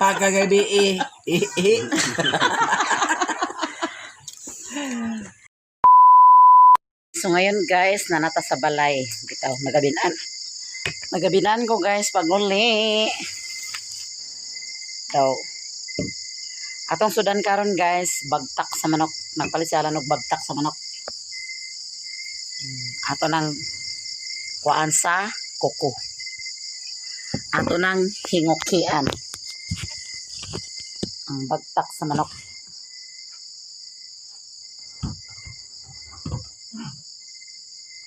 Pagkagabi eh. Eh, eh. So ngayon guys, nanata sa balay. Bitaw, nagabinan. Nagabinan ko guys, pag uli. Daw. Atong sudan karon guys, bagtak sa manok. Nagpalit siya og bagtak sa manok. Ato nang kuan sa kuko. Ato nang hingukian. Ang bagtak sa manok.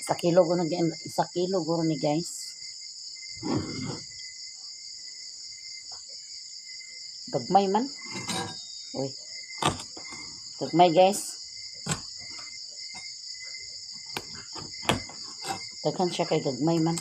Isa kilo guro, 1 kilo guro ni guys. Gagmay man. Uy. Gagmay guys. Daghan siya kay gagmay man.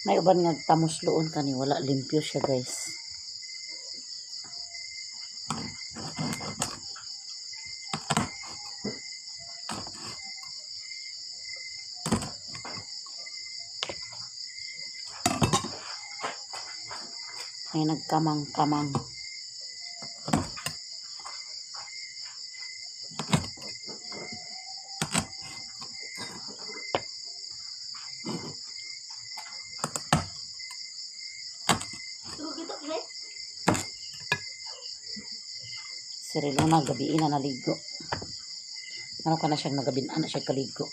May uban nga tamusloon kani, wala limpyo siya guys. May nagkamang-kamang. Si Relona gabi na naligo. Ano ka na siyang nagabin na siya kaligo.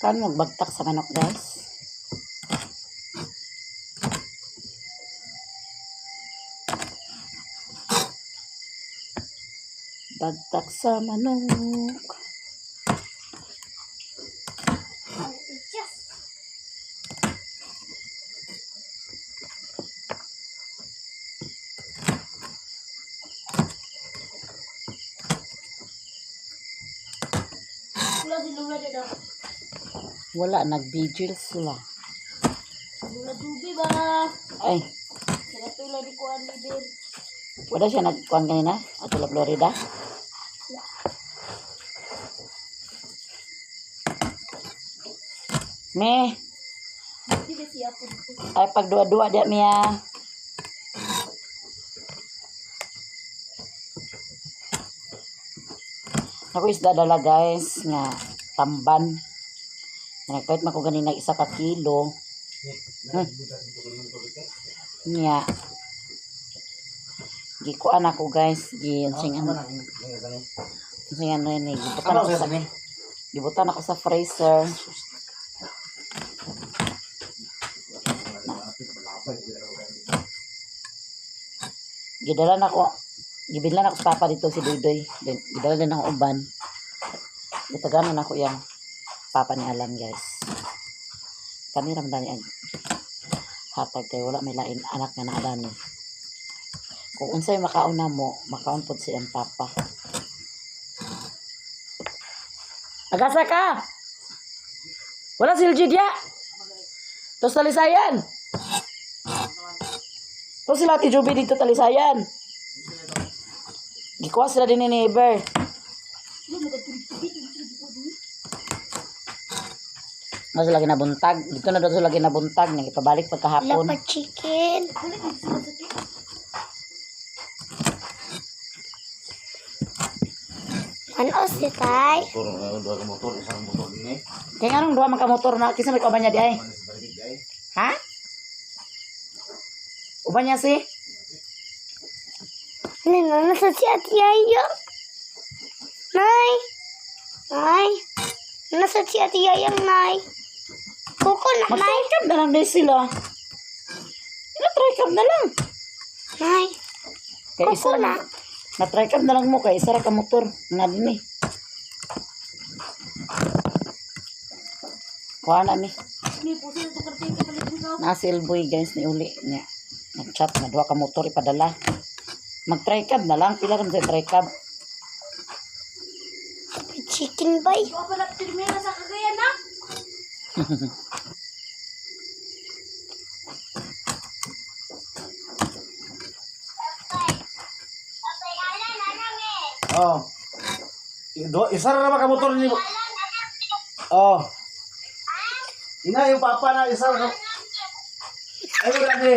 Kan magbagtak sa manok guys. Bagtak sa manok. Wala si Lula dito. Wala, nag-vigil sila. Lula dubi ba? Ay, Sila to lagi ko ang leader. wala siya nagkuhan kanina? Ato la Florida? Me, Hindi ba siya po? ay pagduwa-duwa diya miya. Ako isda dala guys nga tamban. Nagpait man ko ganina 1 ka kilo. Nya. Gikuan ako guys, gi unsay nga unsay nga ni gibutan ako sa freezer. Gidala na ako, gibidlan ako sa papa dito si Dudoy. Then, gidala din ako uban. Gitaganan ako yung papa ni Alan guys. Kami ramdami ang hatag kay wala may lain anak nga naadani. Kung unsay makaon na mo, makaon pod si ang papa. Agasa ka! Wala si LG diya! Tos talisayan! Tos sila Ate Juby dito talisayan. Gikuha sila din ni neighbor. Mas lagi nabuntag. Dito na daw sila ginabuntag. Nagipabalik pagkahapon. Lapa chicken. Manos. Si Tay. Motor, duha ka motor, isang motor ini. Kaya nga nung duha man ka motor na kinsa may kauban niya di ay? Ha? Uban niya si? Ano na nasa si Ate Yaya? Nay! Nay! Nasa si Ate Yayang, Nay. Kuko na, Nay. Mag-try na lang din sila. Na-try na lang. Nay. Kay isa Kuko na. Na-try na lang mo kay isa ra ka motor na din eh. Kuha na mi. Nasa Elboy, guys, ni uli niya. Nag-chat na duha ka motor ipadala. Mag-try cab na lang. Pila rin sa try cab. Chicken bay. Oh. Isa ra ba ka motor ni? Oh. Ina yung papa na isa ra ka. Ay wala ni.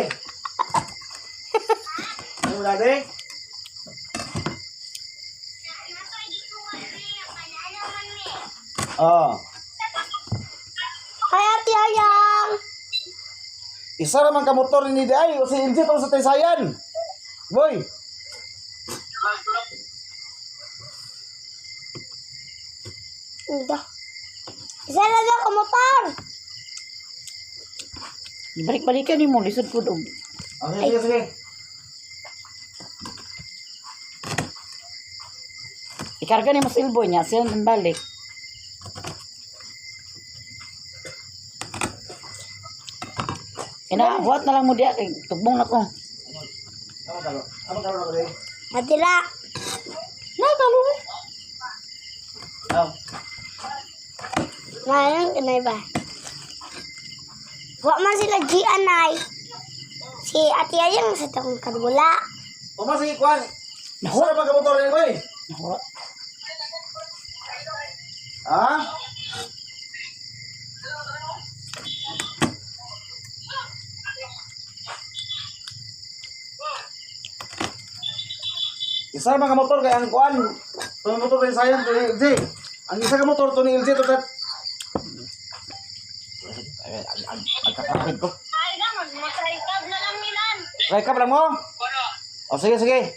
Ay wala ni. Oh. Hi, Ate Yayang! Isa ra man ka motor ni di ay si LG tong sa Taysayan. Boy. Hindi. Isa na daw ka motor! Ibalik-balikan ni mo. Lisod ko dog. Okay, sige, sige. Ikarga ni mo sa Elboy niya. Siya nang balik. Ina, buhat na lang mo diya. Kay tugbong na ko. Amo karo. Amo karo na ko di. Adila! Nakalo eh. Oh. Ngayon, kinay ba? Wa man sila G, anay. Si Ate Yayang sa takong kadwala. Uma sige kuan. Isa ra man ka motor ni boy. Nahura. Ha? Isa ra man ka motor kay ang kuan. Tuno motor ni sayang to ni LJ. Ang isa ka motor to ni LJ to tat. Ang kakapit ko. Try ka lang mo? O sige, sige.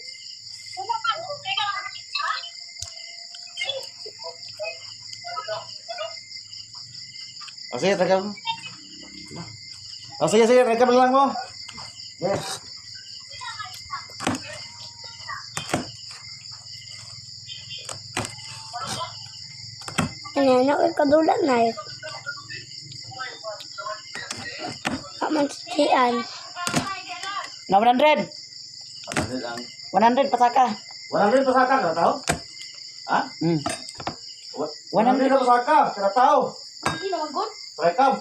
O sige, try ka lang. O sige, sige, try ka lang mo. Yes. Ano na ko kadula na eh. Wa man si Gian. Na 100. 100 pataka. 100 pasaka ka tao? Ha? 100 na pasaka kada tao. Try ka.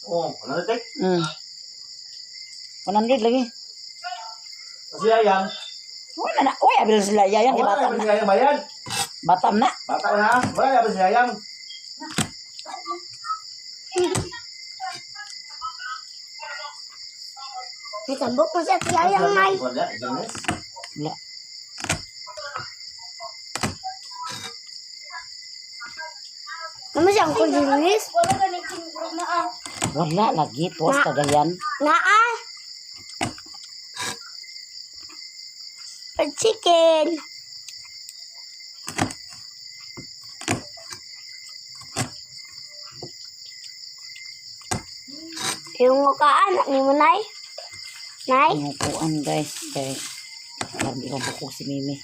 Oh, 100 tek. 100 lagi. Kasi ayang. Wala na. Uy, abil sila. Yayan, kay Wala batam na na. si ayang bayad. Batam na. Bata na. Wala na si ayang. May tambok mo si Ate Yayang, Nay. Wala, Jonas. Wala. Ano siya ang kulinis? Wala lagi. Tuwas kagayan. Naa! Fried chicken! Yung mukhaan, ni mo, Nay? Nay? Ang upuan, guys. Kay parang di mabukog si Mimi.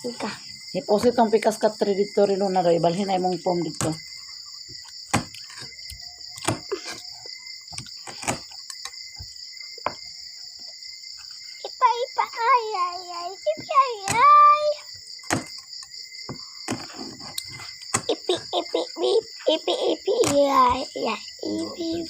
Ika. Iposit tong pikas ka tri dito rin na daw. Ibalhin na imong pom dito. Ipa, ipa, ay, ay, ay, ipi, ay, ay. Ipi, ipi, ipi, ipi, ipi, ay, ay, ipi.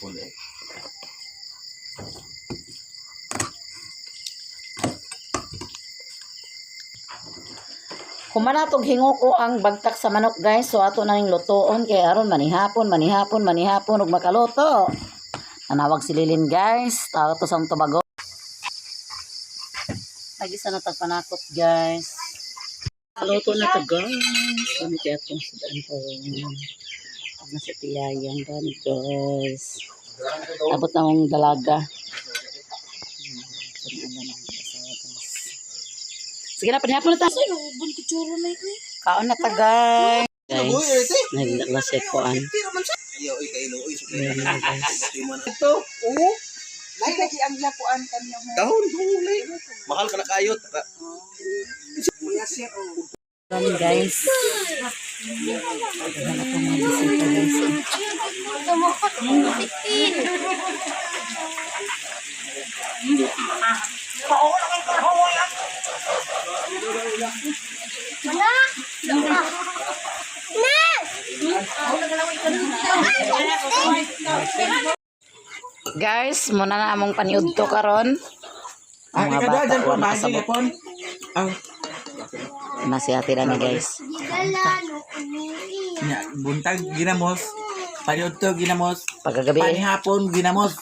Humanatog hinguko ang bagtak sa manok, guys. So ato na ning lutoon kay aron manihapon, manihapon, manihapon ug makaluto. Nanawag si Lilin, guys. Tawag to sa Tobago. Lagi sa natagpanakot, guys. Luto na to, guys. Kami kaya itong sudan ko. Ano sa tiyayang gani, guys. Abot na akong dalaga. Sige na, panihapon na tayo. Kaon na ta, guys. Guys, nagdala siya kuan. Ayan na, guys. Ito, oo. Ay, lagi ang lakuan kanyo. Dahon, huli. Mahal ka na kayo. Kuya sir, oh. Ayan, guys. Wala pang mga bisita, guys. Guys, muna na among paniudto karon. Ang mga bata wala nakasabot. Na si Ate Dani, guys. Gigala no umiiyak. Nya, buntag ginamos, paniudto ginamos, Pagkagabi eh. panihapon ginamos,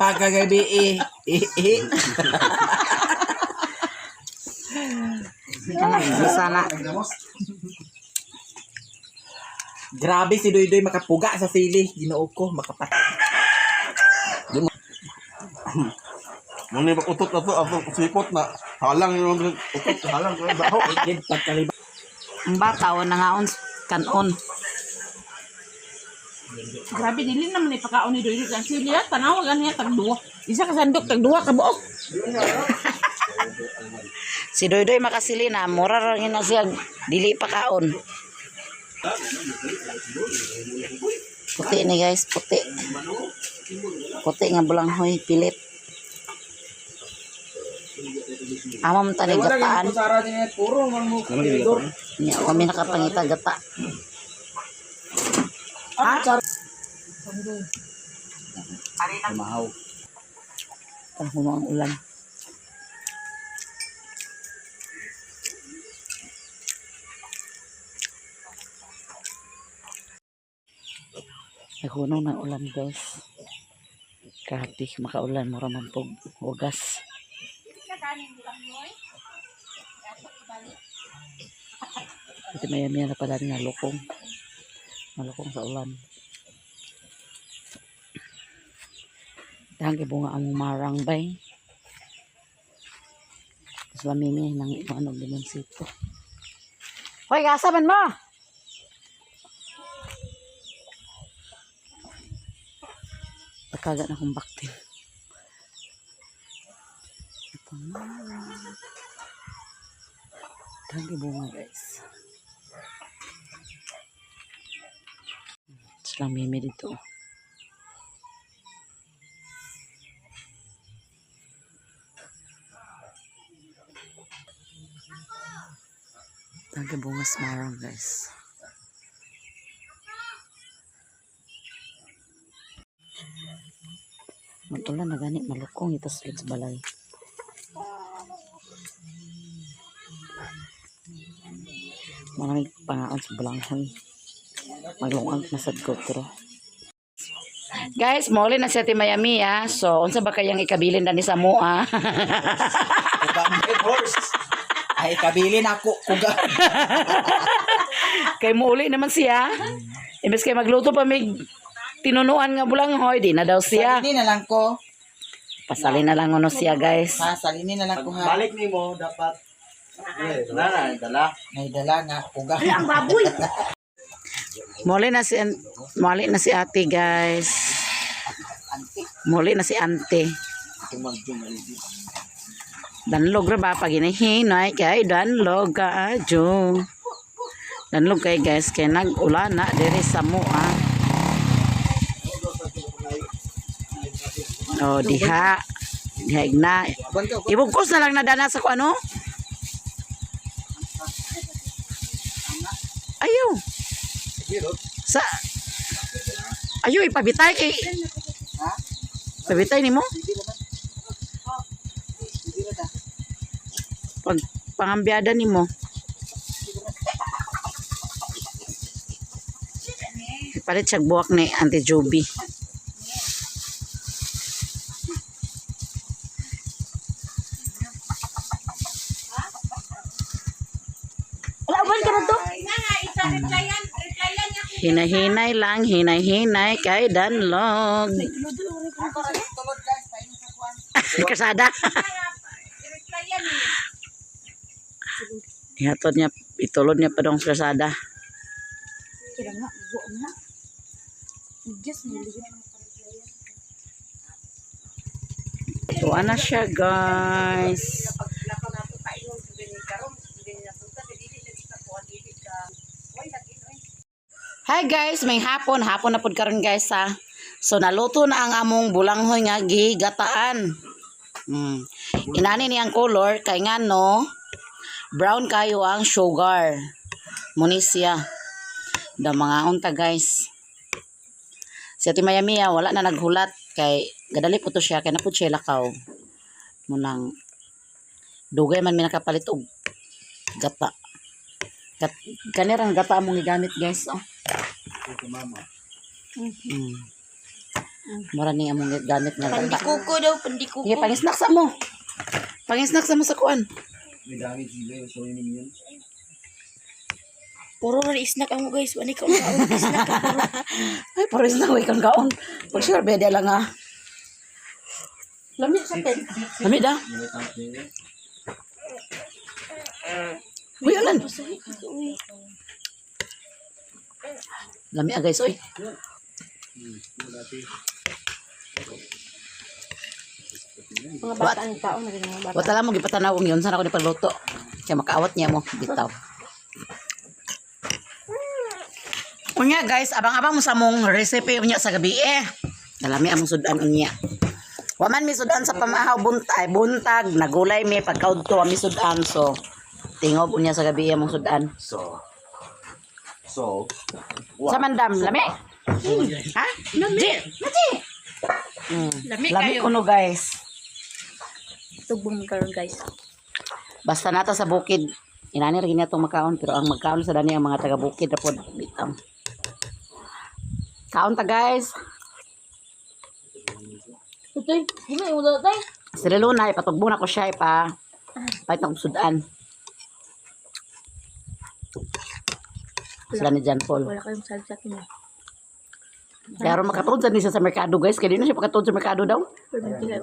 pagkagabi eh, eh, eh. Sana. Grabe si Doydoy makapuga sa sili, Ginoo ko makapat. Muna yung utot na to, ato sipot na halang yung utot, halang yung daho. Gid pagkaliba. Ang bata wala nangaon kanon. Grabe, dili naman ipakaon ni Doydoy ang sili ah. Tanawa gani tag duwa. Isa ka sandok tag duwa ka buok. Si Doydoy makasili na mura ra na siya dili pa kaon. Puti ni, guys, puti. Puti nga bulanghoy pilit. Amo man tani gataan. Sara din puro man mo. Nya kami nakapangita gata. Ah, Mahaw. Tahuno ang ulan. Naghuno ng ulan, guys. Grabe, makaulan mura man pog hugas. Ito maya maya na pala nalukong. Nalukong sa ulan. Dahang ibunga ang marang bay. Tapos lamimi nang ano limonsito. Hoy, gasa man mo! Pagkaga na akong baktin. Ito marang. Dahang ibunga, guys. Tapos lamimi dito. Taga bungas marang, guys. Magtulan na gani malukong ito sa sa balay. Maraming pangaon sa balanghoy. Maglungag na sad ko pero. Guys, moli na siya ti Miami ah. So, unsa ba kayang ikabilin dani sa mo ah? Horse. Ay kabilin ako kuga. Kay muuli naman siya. Imbes kay magluto pa may tinunuan nga bulanghoy, di na daw siya. Salinin na lang ko. Pasalin na lang ono siya, guys. Ha, salinin na lang ko ha. Balik nimo dapat. Na na dala. May dala nga kuga. Muli na si ate, guys. Muli na si ante. Danlog ra ba pag ginihinay kay danlog kaadyo. Danlog kay, guys, kay nag-ulan na diri sa mua. Oh, diha. Diha igna. Ibugkos na lang na dana sa kuano. Ayaw. Sa Ayo ipabitay kay Pabitay nimo? Pag pangambyada nimo. Palit siya buwak ni Auntie Joby. Hinay-hinay lang, hinay-hinay kay Danlog. Kasada. Ihatod niya, itulod niya pa dong sa kasada. Kira nga, buo na. Diyos niligyan. Tuwa na siya, guys. Hi guys, may hapon, hapon na pud karon guys ha. So naluto na ang among bulanghoy nga gigataan. Inani niyang color kay ngano brown kayo ang sugar. Muni siya. Da mga unta guys. Si Ate Maya Mia, wala na naghulat kay gadali po to siya kay napud siya lakaw. Munang dugay man mi nakapalit og gata. Kanirang gata among gigamit guys oh. Mura ni among gigamit nga gata. Pandikuko daw, pandikuko. Sige, pangisnak sa mo. Pangisnak sa mo sa kuan. May dami sila, so yun yun. Puro na snack amo guys, wala ka kaon snack. Ay, puro isnak way kang kaon. Pag sure bede lang ah. Lami sa pen. Lami da. Uy, ulan. Lami ah guys, oy. Mga bata ang tao na rin mga bata. Wala mo gipatanaw kung yun sana ko ni pagluto. Kaya makaawat niya mo bitaw. Unya guys, abang-abang mo sa mong recipe unya sa gabi eh. Alami among sudan unya. Wa man mi sudan sa pamahaw buntay, buntag nagulay mi pagkaudto wa mi sudan so tingob unya sa gabi among sudan. So, Sa mandam lami. Ha? Lami. Lami. Lami Lami kayo. kuno guys. Tugbong karon guys. Basta nata sa bukid. Inani ra niya tong makaon pero ang magkaon sa dani ang mga taga bukid ra pod bitaw. Kaon ta guys. Utoy, himay mo daw tay. Si Luna ipatugbo na ko siya ipa pahit na kong sudan. Sila ni John Paul. Wala kayong salsa kini. Pero makatuod sa niya sa merkado guys. Kaya di na siya makatuod sa merkado daw. Pero hindi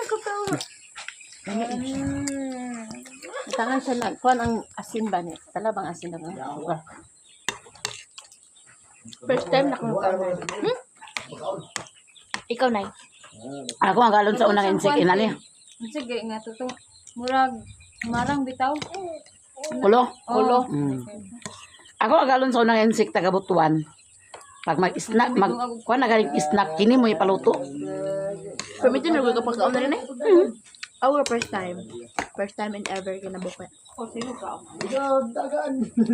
ko pa. Tangan siya na. Kuan ang asin ba ni? Talabang asin na. First time na kong kaon. Hmm? Ikaw nay. Ako ang galon sa unang insect inani. Sige nga tutong murag marang bitaw. Kulo. Kulo. Ako ang galon sa unang insect taga Butuan. Pag mag-snack, mag, kuha na galing snack, kini mo ipaluto. Permit na ko pagkaon na rin eh. Our first time. First time and ever kinabukan.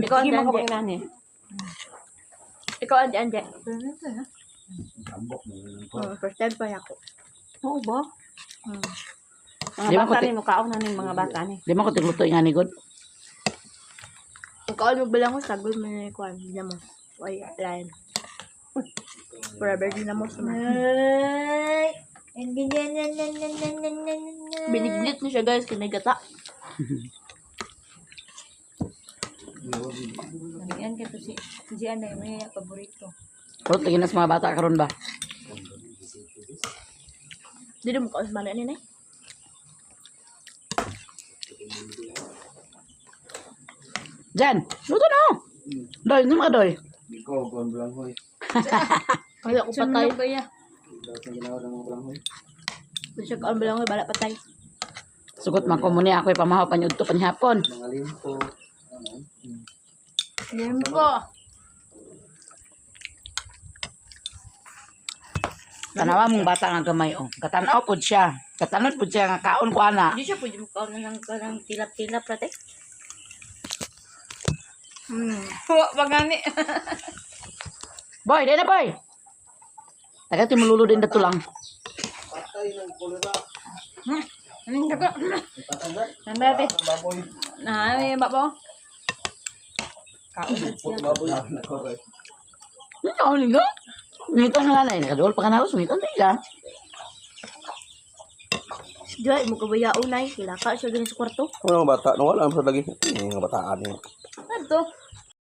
Ikaw Sige ang mo ande. ko nani. Ikaw ang ande. Oh, first time pa ako. Oo ba? Mga Di ba bata ko ni mo kaon na ning mga bata ni. Di mo ko tigluto nga ni God. Pagkaon mo balang ko sagol man na kuan dinamo. Way line. Forever dinamo sa Binignit na siya guys kinagata. Yan kay to si Gian na may paborito. Kurot lagi na sa mga bata karon ba? Dili mo kaon sa mana ni nay. Jan, luto na. oh. Doy, ano mga doy? Ikaw, buwan bulanghoy. Wala ko patay. Sunog kaya. Dapat ang ginawa ng mga bulanghoy. Di siya kaon balang bala patay. Sugot man ko muna ako ipamahaw panyudto panihapon. Mga limpo. Ano? Limpo. Tanawa mong bata nga gamay oh. Katanaw pud siya. Katanod pud siya nga kaon ko ana. Di siya pwede mo kaon na ng kanang tilap-tilap rate. Wa pa gani. Boy, dai na boy. Taga ti mululo din dato lang. Patay ng kolera. Anong dago? Patay Nambe. ng baboy. Na may babo. Put baboy. Nakoray. Ano ni go? Ngito na lang nakaduol pa kana ngito na ila. Di mo kabayaon nay, kilaka siya ganun sa kwarto. Ano mga bata? Nawala sa lagi. Eh, mga bataan eh. Adto.